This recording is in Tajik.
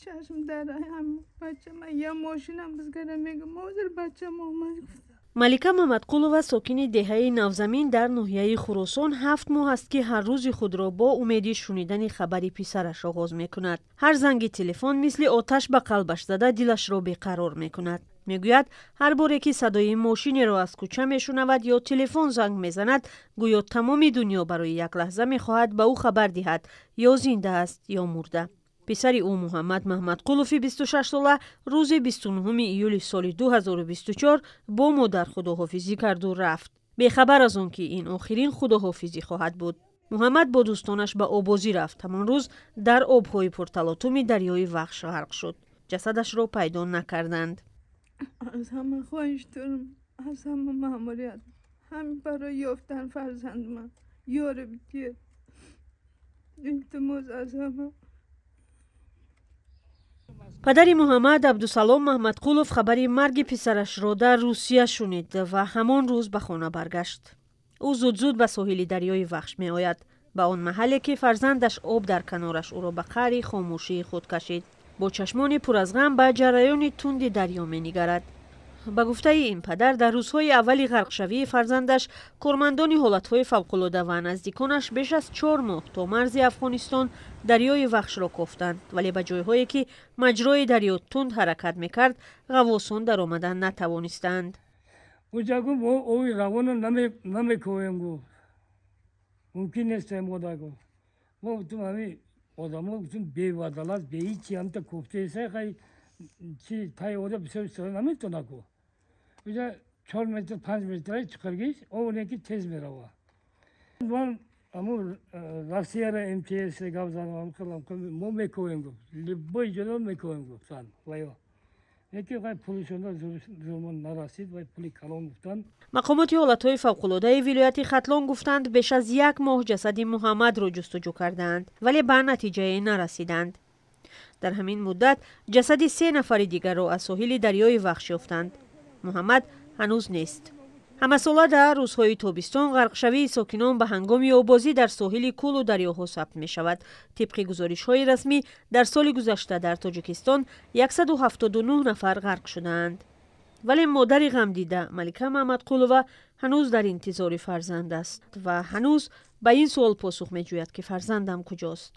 Чашм дар ҳам бачама я мошинам бизгара мегум, ҳозир бачам омад. Малика Мамадқулова, сокини деҳаи Навзамин дар ноҳияи Хуросон, 7 моҳ аст, ки ҳар рӯзи худро бо умеди шунидани хабари писараш оғоз мекунад. Ҳар занги телефон мисли оташ ба қалбаш зада, дилашро беқарор мекунад. Мегӯяд, ҳар боре ки садои мошинеро аз кӯча мешунавад ё телефон занг мезанад, гӯё тамоми дунё барои як лаҳза мехоҳад ба ӯ хабар диҳад: ё зинда аст, ё мурда. Писари ӯ, Муҳаммад Маҳмадқулови 26сола, рӯзи 29 июли соли 2024 бо модар худоҳофизӣ карду рафт, бехабар аз он ки ин охирин худоҳофизӣ хоҳад буд. Муҳаммад бо дӯстонаш ба оббозӣ рафт. Ҳамон рӯз дар обҳои пурталотуми дарёи Вахш ғарқ шуд. Ҷасадашро пайдо накарданд. Аз ҳама хоҳиш дорам, аз ҳама маъмурият, ҳамин барои ёфтан фарзандман ёри бидиҳед. Илтимос аз ҳама. Падари Муҳаммад, Абдусалом Маҳмадқулов, хабари марги писарашро дар Русия шунид ва ҳамон рӯз ба хона баргашт. Ӯ зуд-зуд ба соҳили дарёи Вахш меояд, ба он маҳалле ки фарзандаш об дар канораш ӯро ба қаъри хомӯшии худ кашид. Бо чашмони пур аз ғам ба ҷараёни тунди дарё менигарад. Ба гуфтаи ин падар, дар рӯзҳои аввали ғарқшавии фарзандаш кормандони ҳолатҳои фавқулода ва наздиконаш беш аз 4 моҳ то марзи Афғонистон дарёи Вахшро кофтанд, вале ба ҷойҳое ки маҷрои дарё тунд ҳаракат мекард, ғаввосон даромадан натавонистанд. Уҷа гуфт, мо оби равона намекоем, гуфт, мумкин нест мода, гуфт. Мо гуфтум, ҳами одамо, гуфтум, беводолаз, беҳичи ҳамта кофтеса, хай чи тай ода бисёр истода наметона, гуфт. Уҷа 4 метр, 5 метра чуқургиш об ки тез мерава. Ман аму Россияра МЧС гап задам, мо мекоем, гуфт, любой ҷода мекоем, гуфтан ваё. Яке вай пулишонда зурмон нарасид, вай пули калон гуфтанд. Мақомоти ҳолатҳои фавқулодаи вилояти Хатлон гуфтанд, беш аз як моҳ ҷасади Муҳаммадро ҷустуҷӯ кардаанд, вале ба натиҷае нарасиданд. Дар ҳамин муддат ҷасади се нафари дигарро аз соҳили дарёи Вахш ёфтанд. Муҳаммад ҳанӯз нест. Ҳамасола дар рӯзҳои тобистон ғарқшавии сокинон ба ҳангоми оббозӣ дар соҳили кӯлу дарёҳо сабт мешавад. Тибқи гузоришҳои расмӣ, дар соли гузашта дар Тоҷикистон 179 нафар ғарқ шудаанд. Вале модари ғамдида, Малика Маҳмадқулова, ҳанӯз дар интизори фарзанд аст ва ҳанӯз ба ин суол посух меҷӯяд, ки фарзандам куҷост.